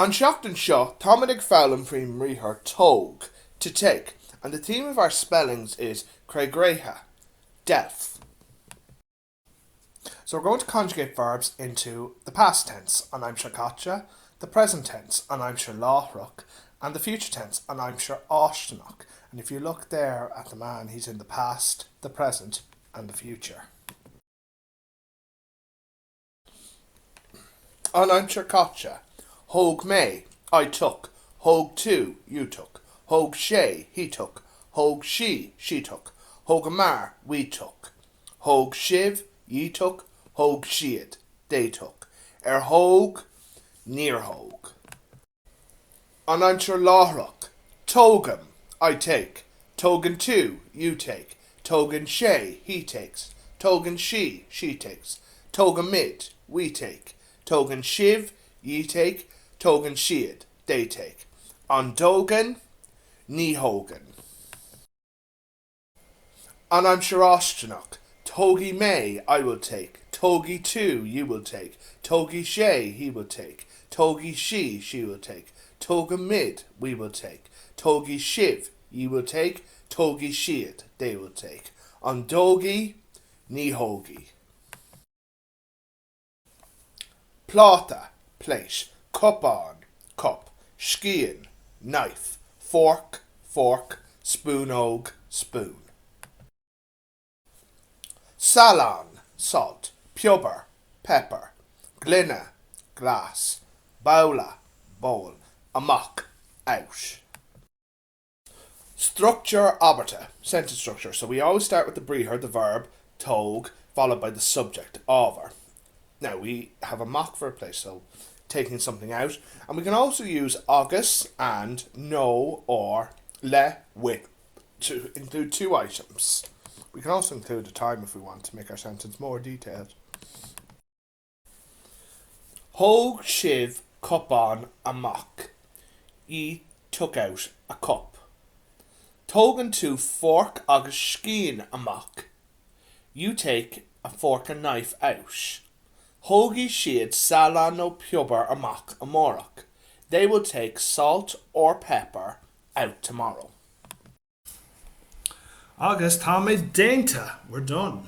An tseachtain seo, táimid ag foghlaim faoin mbriathar tóg, to take, and the theme of our spellings is Creagréithe, Delph. So we're going to conjugate verbs into the past tense, an aimsir chaite, the present tense, an aimsir láithreach, and the future tense, an aimsir fháistineach. And if you look there at the man, he's in the past, the present, and the future. An aimsir chaite, Thóg mé, I took, Thóg tú, you took, Thóg sé, he took, Thóg sí, she took, Thógamar, we took, Thóg sibh, ye took, Thóg siad, they took. Ar thóg? Níor thóg. An aimsir láithreach, Tógaim, I take, Tógann tú, you take, Tógann sé, he takes, Tógann sí, she takes, Tógaimid, we take, Tógann sibh, ye take, Tógann siad, they take. An dtógann? Ní thógann. An aimsir fháistineach, Tógfaidh mé, I will take, Tógfaidh tú, you will take, Tógfaidh sé, he will take, Tógfaidh sí, she will take, Tógfaimid, we will take, Tógfaidh sibh, ye will take, Tógfaidh siad, they will take. An dtógfaidh? Ní thógfaidh. Pláta, plate, cupán, cup, scian, knife, fork, fork, spúnóg, spoon. Salann, salt, piobar, pepper, gloine, glass, babhla, bowl, amach, out. Struchtúr abairte, sentence structure. So we always start with the briathar, the verb, tóg, followed by the subject, ábhar. Now we have amach for a place, so taking something out. And we can also use agus and nó or le with to include two items. We can also include a time if we want to make our sentence more detailed. Thóg sibh cupán amach, ye took out a cup. Tógann tú forc agus scian amach, you take a fork and knife out. Tógfaidh siad salann nó piobar amach amárach, they will take salt or pepper out tomorrow. Agus táimid déanta! We're done!